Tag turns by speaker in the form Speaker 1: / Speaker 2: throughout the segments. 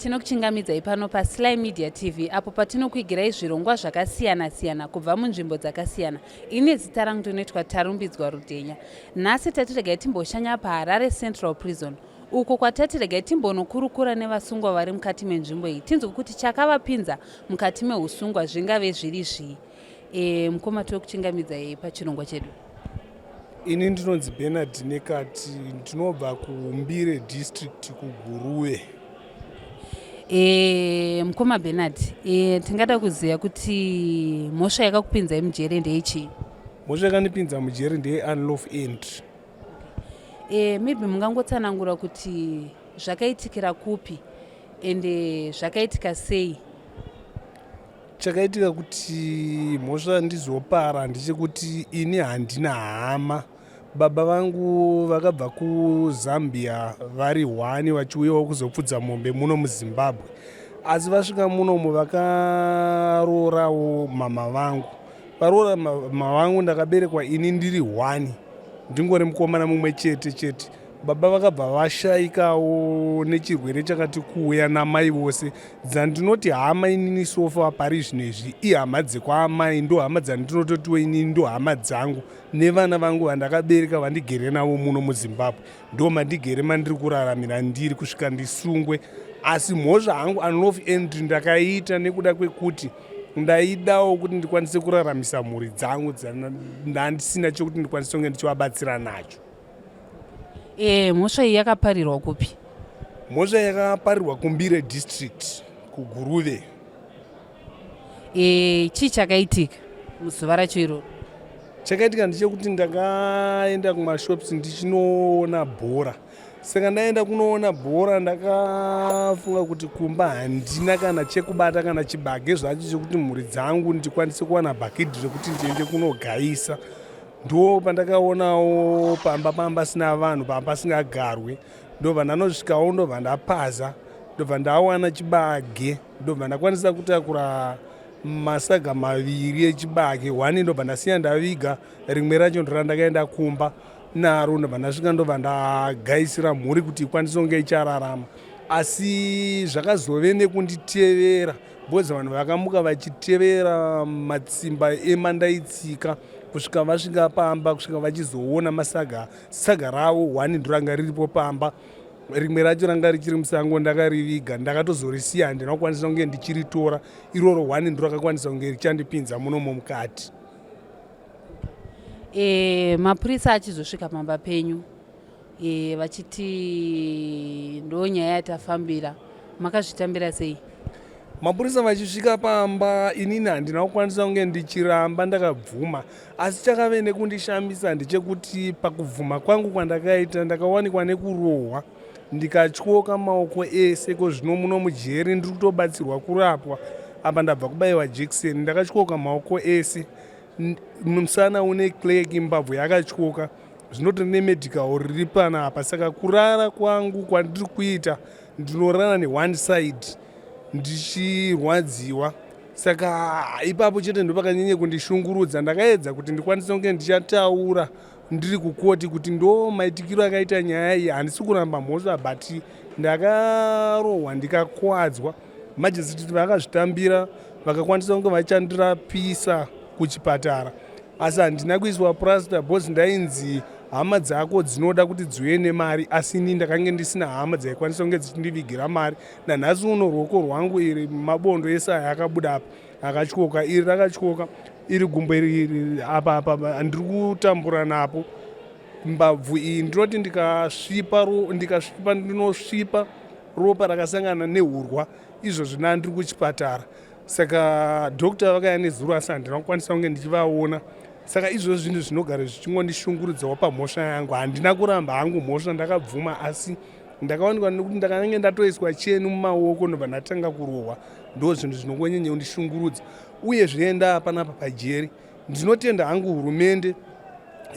Speaker 1: Tinokuchingamidzai pano paSly Media TV apo patinokuigirai zvirongwa zvakasiyana-siyana kubva munzvimbo dzakasiyana. Ini zita rangu ndinoitwa Tarumbidzwa Rudhenya. Nhasi tati regai timboshanya paHarare Central Prison uko kwatati regai timbonokurukura nevasungwa vari mukati menzvimbo iyi tinzwe kuti chakavapinza mukati meusungwa zvingave zviri zvii. E, mukoma tokuchingamidzai pachirongwa chedu.
Speaker 2: Ini ndinonzi Bernard Nekati, ndinobva kuMbire district kuGuruve.
Speaker 1: E, mukoma Bernard, e, tingada kuziva kuti mhosva yakakupinzai mujere ndeyechii?
Speaker 2: Mhosva yakandipinza mujere ndeye unlawful entry.
Speaker 1: E, maybe mungangotsanangura kuti zvakaitikira kupi ende zvakaitika sei?
Speaker 2: Chakaitika kuti mhosva ndizopara ndechekuti ini handina hama. Baba vangu vakabva kuZambia vari hwani vachiuyawo kuzopfudza mombe muno muZimbabwe. Asi vasvika munomu vakaroorawo mama vangu. Varoora mama vangu ndakaberekwa ini ndiri hwani, ndingori mukomana mumwe chete chete. Baba vakabva vashaikawo nechirwere chakati kuuya namai vose. Dzandinoti hama inini sofa pari zvino izvi ihama dzekwaamai, ndohama dzandinototiwo inini ndohama dzangu nevana vangu vandakabereka vandigere navo muno muZimbabwe. Ndo mandigere mandiri kuraramira ndiri kusvika ndisungwe. Asi mhosva hangu unlawful entry ndakaiita nekuda kwekuti ndaidawo kuti ndikwanise kuraramisa mhuri dzangu ndandisina chekuti ndikwanise kunge ndichivabatsira nacho.
Speaker 1: E, mhosva iyi yakaparirwa kupi?
Speaker 2: Mhosva yakaparirwa kuMbire district kuGuruve.
Speaker 1: E, chii chakaitika muzuva racho iroro?
Speaker 2: Chakaitika ndechekuti ndakaenda kumashops ndichinoona bhora. Saka ndaenda kunoona bhora ndakafunga kuti kumba handina kana chekubata kana chibage zvacho chekuti mhuri dzangu ndikwanise kuwana bhakidhi rekuti ndiende kunogaisa. Ndo pandakaonawo pamba pamba pasina vanhu, pamba pasingagarwe, ndobva ndanosvikawo ndobva ndapaza, ndobva ndawana chibage, ndobva ndakwanisa kutakura masaga maviri echibage, one ndobva ndasiya ndaviga, rimwe racho ndorandakaenda kumba naro, ndobva ndasvika ndobva ndagaisira mhuri kuti ikwanise kunge ichararama. Asi zvakazove nekunditevera because vanhu vakamuka vachitevera matsimba emandaitsika kusvika vasvika pamba, kusvika vachizoona masaga saga ravo one ndoranga riripo pamba, rimwe racho ranga richiri musango, ndakariviga ndakatozorisiya, handina kukwanisa kunge ndichiritora iroro one ndorakakwanisa kunge richandipinza munomo mukati.
Speaker 1: E, mapurisa achizosvika pamba penyu e, vachiti ndo nyaya yatafambira, makazvitambira sei?
Speaker 2: Mapurisa vachisvika pamba inini handina kukwanisa kunge ndichiramba, ndakabvuma. Asi chakave nekundishamisa ndechekuti pakubvuma kwangu kwandakaita ndakawanikwa nekurohwa ndikatyoka maoko ese. Ko zvino muno mujeri ndiri kutobatsirwa kurapwa, apa ndabva kubaiwa jekiseni, ndakatyoka maoko ese, musana une clerk, mbabvu yakatyoka, zvinoti nemedical riri panapa. Saka kurara kwangu kwandiri kuita ndinorara neone side ndichirwadziwa. Saka ipapo chete ndopakanyanya kundishungurudza. Ndakaedza kuti ndikwanise kunge ndichataura ndiri kukoti kuti ndo maitikiro akaita nyaya iyi, handisi kuramba mhosva, but ndakarohwa ndikakwadzwa. Majisitiri vakazvitambira vakakwanisa kunge vachandirapisa kuchipatara, asi handina kuiswa plaster because ndainzi hama dzako dzinoda kuti dziuye nemari, asi ini ndakange ndisina hama dzaikwanisa kunge dzichindivigira mari. Nanhasi uno ruoko rwangu iri mabondo ese aya akabuda apa akatyoka, iri rakatyoka, iri gumbo iri apa apa ndiri kutambura napo. Mbabvu iyi ndinoti ndikasvipa ndikasvipa ndinosvipa ropa rakasangana nehurwa, izvozvi ndiri kuchipatara. Saka doctor vakaya nezuro asi handina kukwanisa kunge ndichivaona. Saka izvozvo zvinhu zvinogara zvichingondishungurudzawo pamhosva yangu. Handina kuramba hangu mhosva, ndakabvuma, asi ndakawanikwa nekuti ndakange ndatoiswa cheni mumaoko ndobva ndatanga kurohwa. Ndo zvinhu zvinongonyanya kundishungurudza. Uyezve ndaa panapa pajeri, ndinotenda hangu hurumende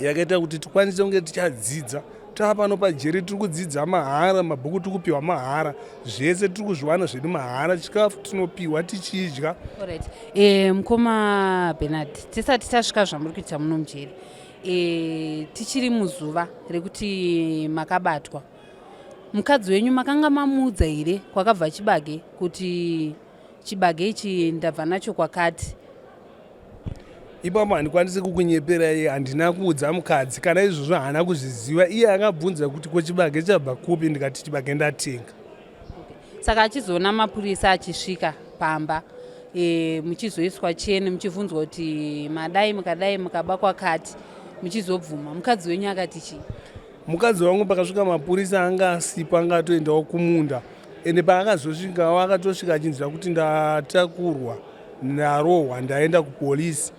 Speaker 2: yakaita kuti tikwanise kunge tichadzidza. Taa pano pajeri tiri kudzidza mahara, mabhuku tiri kupiwa mahara, zvese tiri kuzviwana zvedu mahara, chikafu tinopiwa tichidya.
Speaker 1: Alright. E, mukoma Bernard, tisati tasvika zvamuri kuita muno mujeri, e, tichiri muzuva rekuti makabatwa, Mukadzi wenyu makanga mamuudza here kwakabva chibage kuti chibage ichi ndabva nacho kwakati?
Speaker 2: Ipapo handikwanisi kukunyeperai, handina kuudza mukadzi kana izvozvo haana kuzviziva. Iye akabvunza kuti ko chibage chabva kupi, ndikati chibage ndatenga.
Speaker 1: Saka achizoona mapurisa achisvika pamba e, muchizoiswa cheni muchibvunzwa kuti madai mukadai mukaba kwakati muchizobvuma, mukadzi wenyu akati chii?
Speaker 2: Mukadzi wangu pakasvika mapurisa anga asipo, anga atoendawo kumunda, ende paakazosvikawo akatosvika achinzwa kuti ndatakurwa, ndarohwa, ndaenda kupolisi.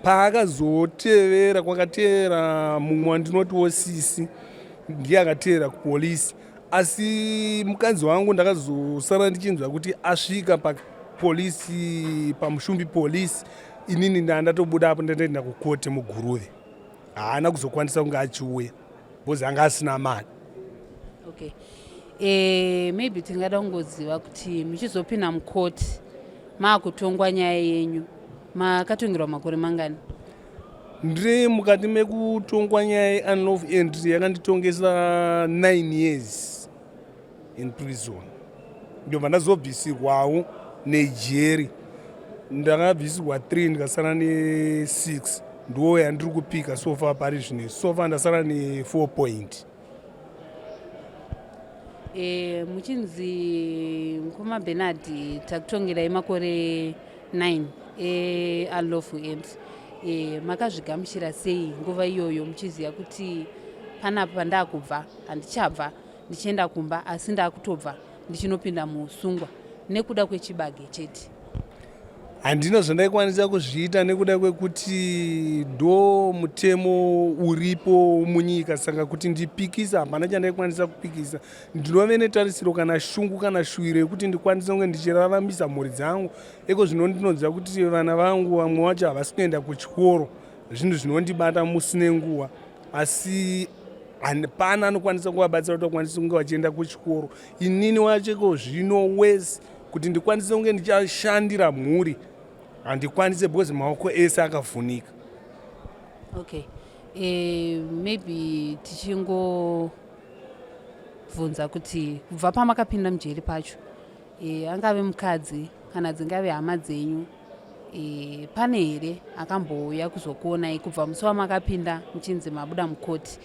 Speaker 2: Paakazotevera kwakatevera mumwe wandinotiwo sisi, ndiye akateera kupolisi. Asi mukadzi wangu ndakazosara ndichinzwa kuti asvika papolisi, paMushumbi polisi, inini ndandatobuda apo ndandaenda kukoti muGuruve. Haana kuzokwanisa kunge achiuya because anga asina mari.
Speaker 1: Okay, maybe tingada kungoziva kuti muchizopinda mukoti maakutongwa nyaya yenyu, makatongerwa makore mangani?
Speaker 2: Ndiri mukati mekutongwa nyaya yeunlawful entry, yakanditongesa 9 years in prison. Ndobva ndazobvisirwawo nejeri, ndakabvisirwa 3 ndikasara ne6, ndo yandiri kupika so far pari zvino. So far ndasara ne4 point.
Speaker 1: E, muchinzi mukoma Bernard takutongerai makore 9 eunlawful entry, makazvigamuchira sei nguva iyoyo muchiziva kuti panapa pandakubva handichabva ndichienda kumba, asi ndakutobva ndichinopinda muusungwa nekuda kwechibage chete?
Speaker 2: Handina zvandaikwanisa kuzviita nekuda kwekuti ndo mutemo uripo munyika, saka kuti ndipikisa hapana chandaikwanisa kupikisa. Ndinove netarisiro kana shungu kana shuwiro yekuti ndikwanise kunge ndichiraramisa mhuri dzangu. Iko zvino ndinoziva kuti vana vangu vamwe vacho havasi kuenda kuchikoro, zvinhu zvinondibata musi nenguva, asi hapana anokwanisa kuvabatsira kuti vakwanise kunge vachienda kuchikoro. Inini wacheko zvino wese kuti ndikwanise kunge ndichashandira mhuri handikwanise because maoko ese akavhunika.
Speaker 1: Okay, maybe tichingobvunza kuti kubva pamakapinda mujeri pacho, angave mukadzi kana dzingave hama dzenyu, pane here akambouya kuzokuonai kubva musi wamakapinda muchinzi mabuda mukoti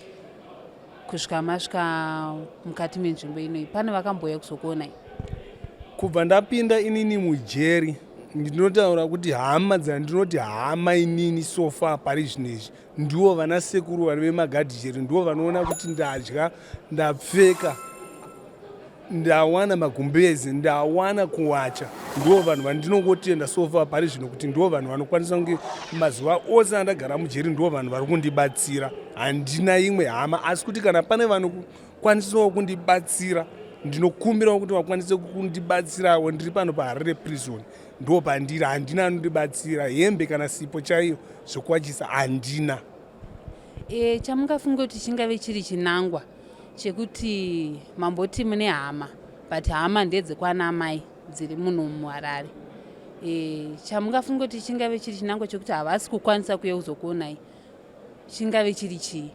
Speaker 1: kusvika masvika mukati menzvimbo inoi? Pane vakambouya kuzokuonai?
Speaker 2: Kubva ndapinda inini mujeri, ndinotaura kuti hama dzandinoti hama inini so far pari zvino izvi ndivo vana sekuru vari vemagadhijeri, ndivo vanoona kuti ndadya, ndapfeka, ndawana magumbezi, ndawana kuwacha. Ndivo vanhu vandinongotenda so far pari zvino kuti ndivo vanhu vanokwanisa kunge mazuva ose andagara mujeri ndivo vanhu vari kundibatsira. Handina imwe hama, asi kuti kana pane vanokwanisawo kundibatsira, ndinokumbirawo kuti vakwanise kundibatsirawo. Ndiri pano paHarare Prison, ndo pandiri, handina anondibatsira, hembe kana sipo chaiyo zvokuwachisa handina.
Speaker 1: E, chamungafunga kuti chingave chiri chinangwa chekuti mamboti mune hama, but hama ndedzekwana amai dziri muno muHarare, chamungafunga kuti chingave chiri chinangwa chekuti havasi kukwanisa kuuya kuzokuonai chingave chiri chii?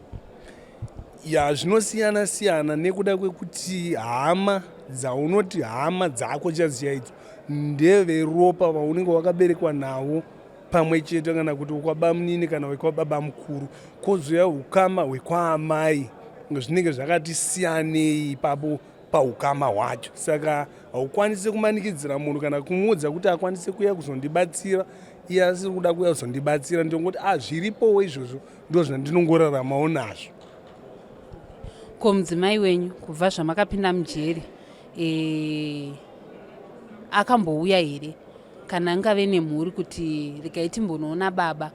Speaker 2: Ya, zvinosiyana siyana nekuda kwekuti hama dzaunoti hama dzako chaziya idzo ndeveropa vaunenge wakaberekwa navo pamwe chete, kana kuti wekwabamunini kana wekwababa mukuru, kwozouya ukama hwekwaamai, zvinenge zvakati siyanei ipapo paukama hwacho. Saka haukwanisi kumanikidzira munhu kana kumuudza kuti akwanise kuuya kuzondibatsira iye asiri kuda kuuya kuzondibatsira. Ndinongoti a ah, zviripowo izvozvo, ndo zvandinongoraramawo nazvo.
Speaker 1: Ko mudzimai wenyu, kubva zvamakapinda mujeri, akambouya here kana angave nemhuri kuti regai timbonoona baba?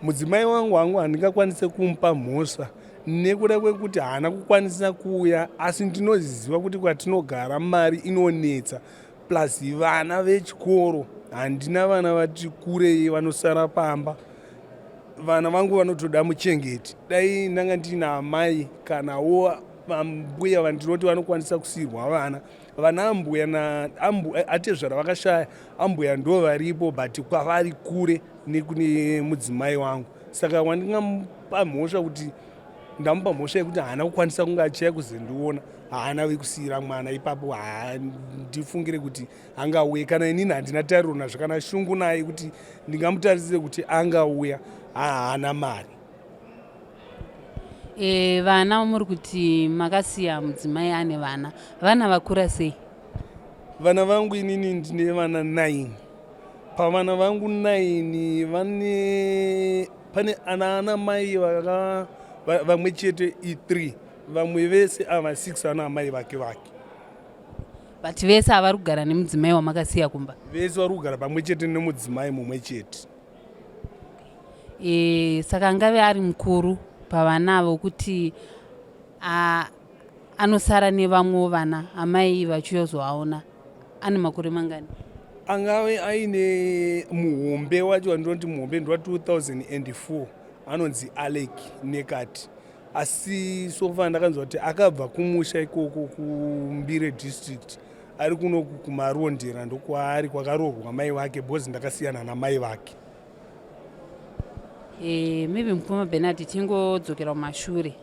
Speaker 2: Mudzimai wangu hangu handingakwanise kumupa mhosva nekuda kwekuti haana kukwanisa kuuya, asi ndinoziva kuti kwatinogara mari inonetsa, plus vana vechikoro, handina vana vati kurei vanosara pamba. Vana vangu vanotoda muchengeti. Dai ndanga ndina amai kanawo vambuya vandinoti vanokwanisa kusiyirwa vana, vana ambuya naatezvara vakashaya, ambuya ndo varipo, but kwavari kure nekune mudzimai wangu. Saka wandingamupa mhosva kuti Ndamupa mhosva yekuti haana kukwanisa kunge achiya kuzondiona, haana wekusiira mwana ipapo. Handifungire kuti angauye. Kana inini handina tariro nazvo kana shungu naye kuti ndingamutarisire kuti angauya, haana mari.
Speaker 1: Vana muri kuti makasiya mudzimai ane vana, vana vakura sei?
Speaker 2: Vana vangu, inini ndine vana 9. Pavana vangu 9 vane pane ana mai vamwe chete i3, vamwe vese ava 6 ana amai vake.
Speaker 1: But vese havari kugara nemudzimai wamakasiya kumba?
Speaker 2: Vese vari kugara pamwe chete nemudzimai mumwe chete.
Speaker 1: Saka angave ari mukuru pavana avo kuti anosara nevamwewo vana amai vachiyozoaona, ane makore mangani?
Speaker 2: Angave aine muhombe wacho wandinoti muhombe ndwa 2004, anonzi Alec Nekati. Asi so far ndakanzwa kuti akabva kumusha ikoko kuMbire District, ari kunoku kuMarondera, ndokwaari kwakaroorwa mai vake, because ndakasiyana namai vake.
Speaker 1: Maybe mukoma Bernard, tingodzokera kumashure.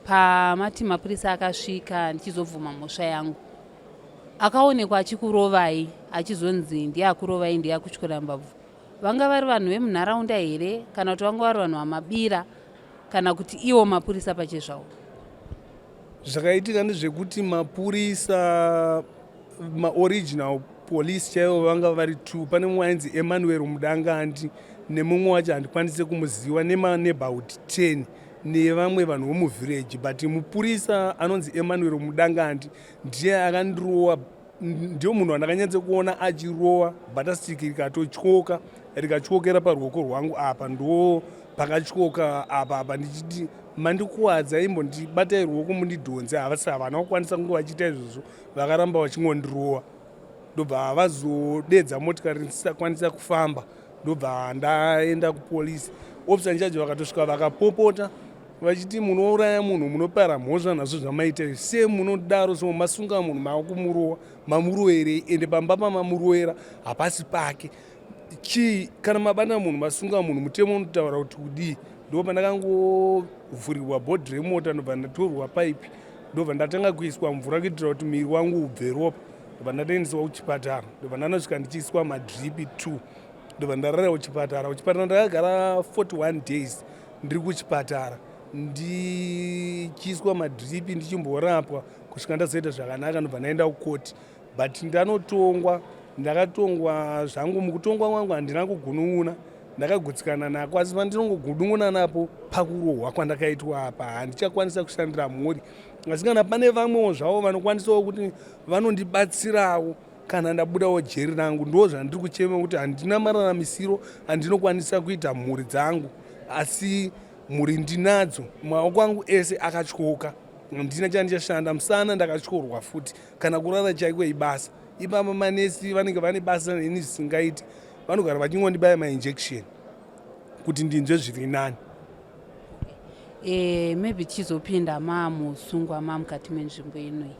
Speaker 1: Pamati mapurisa akasvika ndichizobvuma mhosva yangu, akaonekwa achikurovai, achizonzi ndiye akurovai, ndiye akutyora mbabvu, vanga vari vanhu vemunharaunda here, kana kuti vanga vari vanhu vamabira, kana kuti iwo mapurisa pachezvavo?
Speaker 2: Zvakaitika ndezvekuti mapurisa, maoriginal police chaivo, vanga vari two. Pane mumwe ainzi Emmanuel Mudangandi nemumwe wacho handikwanisi kumuziva, nemaneighborhood 10 nevamwe vanhu vomuvillage. But mupurisa anonzi Emmanuel Mudangandi ndiye akandirowa, ndiyo munhu wandakanyatsa kuona achirowa batastick rikatotyoka, rikatyokera paruoko rwangu apa, ndo pakatyoka apa. Ndichiti mandikuwadza, imbondibatai ruoko mundidhonze. Havasi, havana kukwanisa kunge vachiita izvozvo, vakaramba vachingondirowa. Ndobva vazodedza motikari ndisakwanisa kufamba, ndobva ndaenda kupolisi. Officer in charge vakatosvika vakapopota vachiti munouraya munhu, munopara mhosva nazvo zvamaita izvi, sei munodaro? So masunga munhu, makumurowa, mamuroverei? Ende pamba pamamurovera hapasi pake. Chii kana mabata munhu, masunga munhu, mutemo unotaura kuti kudii? Ndo pandakangovhurirwa bhodhi remota, ndobva ndatorwa paipi, ndobva ndatanga kuiswa mvura kuitira kuti muviri wangu ubve ropa. Ndobva ndatoendeswa kuchipatara, ndobva ndanosvika ndichiiswa madrip 2, ndobva ndarara kuchipatara. Kuchipatara ndakagara 41 days ndiri kuchipatara ndichiiswa madrip, ndichimborapwa kusvika ndazoita zvakanaka, ndobva ndaenda kukoti. But ndanotongwa, ndakatongwa zvangu. Mukutongwa kwangu handina kugunun'una, ndakagutsikana nako. Asi pandinongogunun'una napo pakurohwa kwandakaitwa apa, handichakwanisa kushandira mhuri. Asi kana pane vamwewo zvavo vanokwanisawo kuti vanondibatsirawo kana ndabudawo jeri rangu, ndo zvandiri kuchema kuti handina mararamisiro andinokwanisa kuita mhuri dzangu. Asi mhuri ndinadzo, maoko angu ese akatyoka, handina chandichashanda. Musana ndakatyorwa futi, kana kurara chaiko ibasa. Ipapa manesi vanenge vane basa neni zvisingaiti, vanogara vachingondibaya mainjection kuti ndinzwe zviri nani.
Speaker 1: Maybe tichizopinda maamusungwa, maamukati menzvimbo inoi,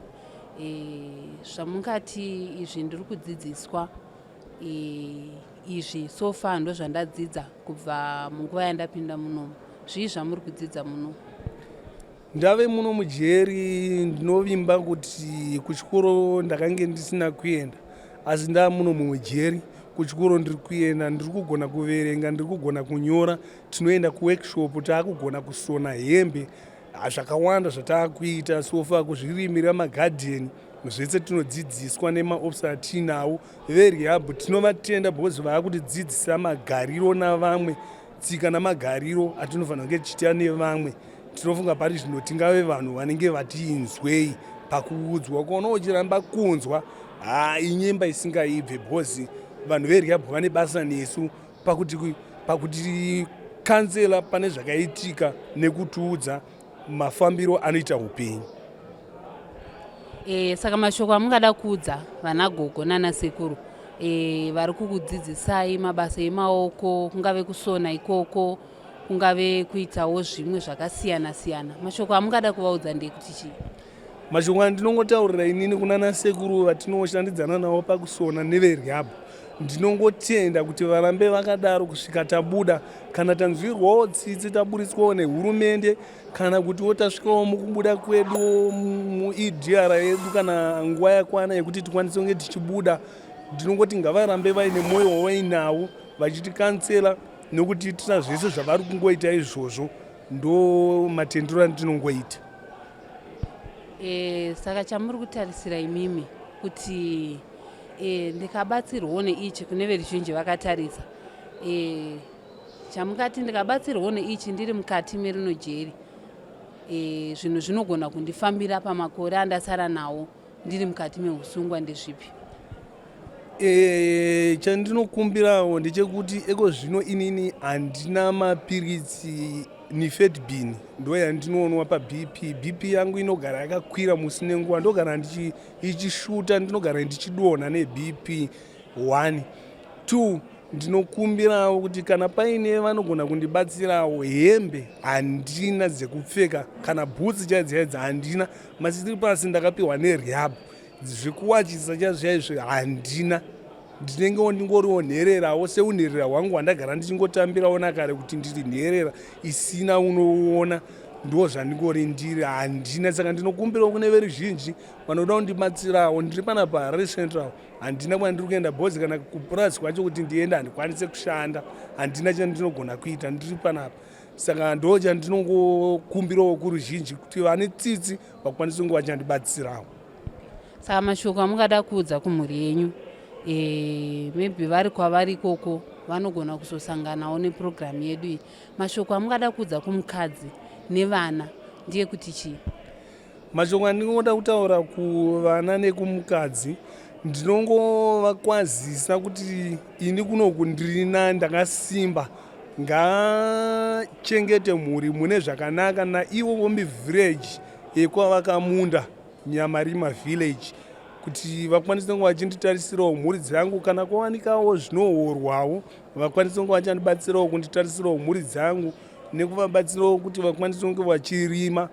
Speaker 1: zvamungati izvi ndiri kudzidziswa izvi, so far ndo zvandadzidza kubva munguva yandapinda munomu, zvii zvamuri kudzidza muno?
Speaker 2: Ndave muno mujeri, ndinovimba kuti kuchikoro ndakange ndisina kuenda, asi ndaa muno mujeri kuchikoro ndiri kuenda, ndiri kugona kuverenga, ndiri kugona kunyora. Tinoenda kuworkshop, taakugona kusona hembe, zvakawanda zvataakuita so far, kuzvirimira magadheni, zvese tinodzidziswa nemaofisa atinawo verehab. Tinovatenda because vaakutidzidzisa magariro navamwe, tsika namagariro atinofanira kunge tichiita nevamwe. Tinofunga pari zvino tingave vanhu vanenge vatinzwei pakuudzwa. Kuona uchiramba kunzwa, ha, inyemba isingaibve, because vanhu verehab vane basa nesu pakuti kansela pane zvakaitika nekutiudza mafambiro anoita upenyu.
Speaker 1: Saka mashoko amungada kuudza vanagogo nanasekuru vari kukudzidzisai mabasa emaoko, kungave kusona ikoko, kungave kuitawo zvimwe zvakasiyana siyana, mashoko amungada kuvaudza ndekuti chii?
Speaker 2: Mashoko andinongotaurira inini kuna nasekuru vatinoshandidzana navo pakusona neverehab. Ndinongotenda kuti varambe vakadaro kusvika tabuda, kana tanzwirwawo tsitsi taburitswawo nehurumende, kana kutiwo tasvikawo mukubuda kwedu muEDR yedu, kana nguva yakwana yekuti tikwanise kunge tichibuda. Ndinongoti ngavarambe vaine mwoyo wavainawo vachitikansela nokutiitira zvese zvavari kungoita izvozvo. Ndo matendero andinongoita.
Speaker 1: Saka chamuri kutarisira imimi kuti ndikabatsirwawo neichi kune veruzhinji vakatarisa, chamungati ndikabatsirwawo neichi ndiri mukati merino jeri, zvinhu zvinogona kundifambira pamakore andasara nawo ndiri mukati meusungwa, ndezvipi?
Speaker 2: Chandinokumbirawo ndechekuti eko zvino inini handina mapiritsi. Nifedipine ndo yandinonwa paBP. BP yangu inogara yakakwira musi nenguva, ndogara ichishuta, ndinogara ndichidonha neBP. 1 2 ndinokumbirawo kuti kana paine vanogona kundibatsirawo, hembe handina dzekupfeka, kana bhutsi chaidzo chaidzi handina. Masiripasi ndakapiwa nerehab, zvekuwachisa chaizvo chaizvo handina. Ndinengewo ndingoriwo nhererawo, seunherera hwangu hwandagara ndichingotambirawo nakare kuti ndiri nherera isina unoona, ndo zvandingori ndiri, handina. Saka ndinokumbirawo kune veruzhinji vanoda kundibatsirawo. Ndiri pana paHarare Central, handina kwandiri kuenda bhozi, kana kupurazi kwacho kuti ndiende handikwanise kushanda, handina chandinogona kuita, ndiri panapa. Saka ndo chandinongokumbirawo kuruzhinji kuti vane tsitsi vakwanise kunge vachandibatsirawo.
Speaker 1: Saka mashoko amungada kuudza kumhuri yenyu, maybe vari kwavari ikoko vanogona kuzosanganawo nepurogiramu yedu iyi, mashoko amungada kuudza kumukadzi nevana ndiye kuti chii?
Speaker 2: Mashoko andingoda kutaura kuvana nekumukadzi, ndinongovakwazisa kuti ini kunoku ndirina, ndakasimba, ngachengete mhuri mune zvakanaka, naivo vomivillage yekwavakamunda Nyamarima village, kuti vakwanise kunge vachinditarisirawo mhuri dzangu. Kana kwawanikawo zvinohorwawo, vakwanise kunge vachandibatsirawo kunditarisirawo mhuri dzangu nekuvabatsirawo kuti vakwanise kunge vachirima.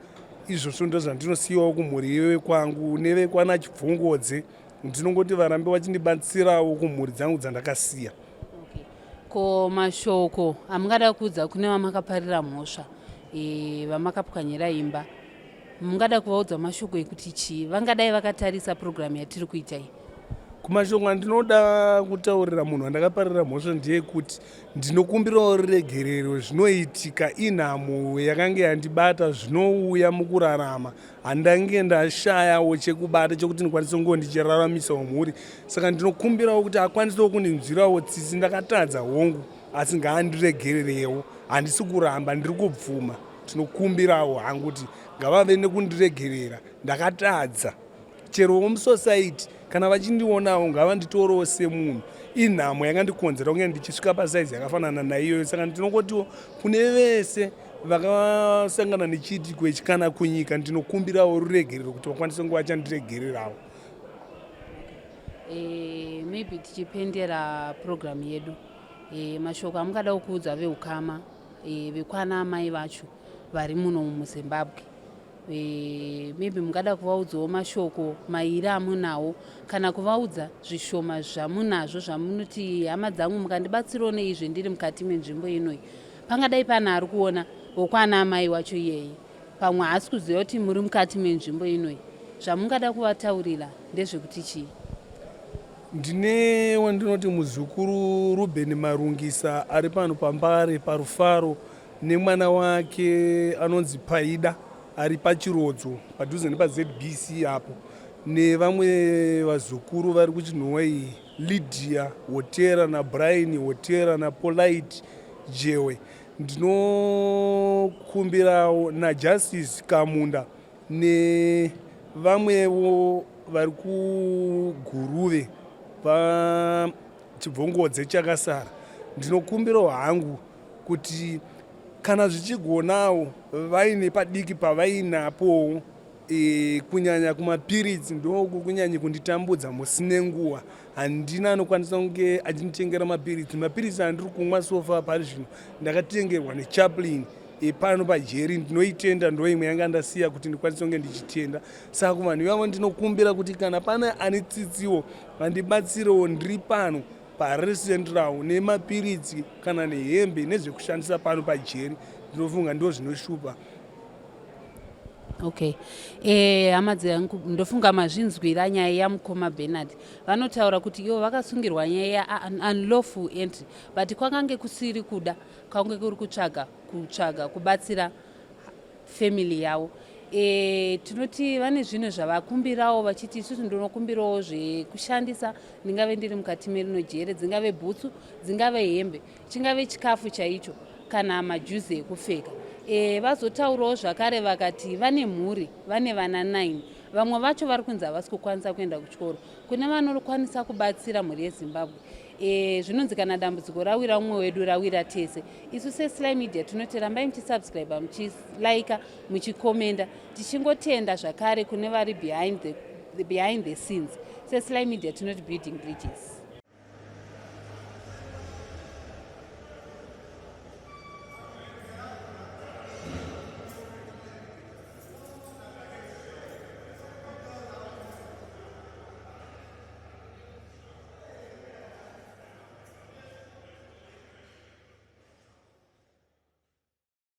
Speaker 2: Izvozvo ndo zvandinosiyawo kumhuri yevekwangu nevekwana Chibvongodze. Ndinongoti varambe vachindibatsirawo kumhuri dzangu dzandakasiya.
Speaker 1: Okay. Ko mashoko amungada kuudza kune vamakaparira mhosva, vamakapwanyira imba, mungada kuvaudza mashoko ekuti chii vangadai vakatarisa purogiramu yatiri kuita iyi?
Speaker 2: Kumashoko andinoda kutaurira munhu wandakaparira mhosva ndeyekuti ndinokumbirawo ruregerero. Zvinoitika, inhamo yakange yandibata, zvinouya mukurarama. Handange ndashayawo chekubata chekuti ndikwanise kunge ndichiraramisawo mhuri, saka ndinokumbirawo kuti akwanisewo kundinzwirawo tsitsi. Ndakatadza, hongu, asi ngaandiregererewo. Handisi kuramba, ndiri kubvuma. Tinokumbirawo hangu kuti ngavave nekundiregerera, ndakatadza. Cherowo musociety kana vachindionawo, ngavanditorewo semunhu. Inhamo yakandikonzera kunge ndichisvika pasaizi yakafanana naiyoyo. Saka ndinongotiwo kune vese vakasangana nechiitiko ichi kana kunyika, ndinokumbirawo ruregerero kuti vakwanise kunge vachandiregererawo.
Speaker 1: Maybe tichipendera purogiramu yedu, mashoko amungada kuudza veukama, vekwana amai vacho vari muno muZimbabwe, maybe mungada kuvaudzawo mashoko mairi amunawo, kana kuvaudza zvishoma zvamunazvo zvamunoti, hama dzangu, mukandibatsirawo neizvi ndiri mukati menzvimbo inoi. Pangadai pane ari kuona wokwana amai wacho iyeye, pamwe haasi kuziva kuti muri mukati menzvimbo inoi, zvamungada kuvataurira ndezvekuti chii?
Speaker 2: Ndine wandinoti muzukuru Ruben Marungisa ari pano paMbare paRufaro, nemwana wake anonzi Paida ari paChirodzo padhuze nepaZBC apo, nevamwe vazukuru vari kuChinhoyi, Lydia Hotera naBrian Hotera naPolite Jewe. Ndinokumbirawo naJustice Kamunda nevamwewo vari kuGuruve paChibvongodze chakasara. Ndinokumbirawo hangu kuti kana zvichigonawo vaine padiki pavainapowo, kunyanya kumapiritsi, ndoku kunyanya kunditambudza musi nenguva. Handina anokwanisa kunge achinditengera mapiritsi. Mapiritsi andiri kumwa so far pari zvino ndakatengerwa nechaplain epano pajeri, ndinoitenda, ndo imwe yanga ndasiya kuti ndikwanise kunge ndichitenda. Saka kuvanhu ivavo ndinokumbira kuti kana pane ane tsitsiwo vandibatsirewo, ndiri pano. paHarare Central nemapiritsi kana nehembe nezvekushandisa pano pajeri. Ndinofunga ndo zvinoshupa.
Speaker 1: Okay, hama dzangu, ndofunga mazvinzwira nyaya yamukoma Bernard. Vanotaura kuti ivo vakasungirwa nyaya yaunlawful entry, but kwakange kusiri kuda, kwange kuri kutsvaga kubatsira family yavo. Tinoti vane zvinhu zvavakumbirawo vachiti isusu ndinokumbirawo zvekushandisa, ndingave ndiri mukati merino jere, dzingave bhutsu, dzingave hembe, chingave chikafu chaicho kana majuzi ekupfeka. Vazotaurawo zvakare vakati vane mhuri, vane vana 9, vamwe vacho vari kunzi havasi kukwanisa kuenda kuchikoro. Kune vanokwanisa kubatsira mhuri yeZimbabwe, zvinonzi kana dambudziko rawira umwe wedu, rawira tese. Isu seSly Media tinoti rambai muchisubscribe, muchilaika, muchikomenda. Tichingotenda zvakare kune vari behind the scenes. SeSly Media tinoti building bridges.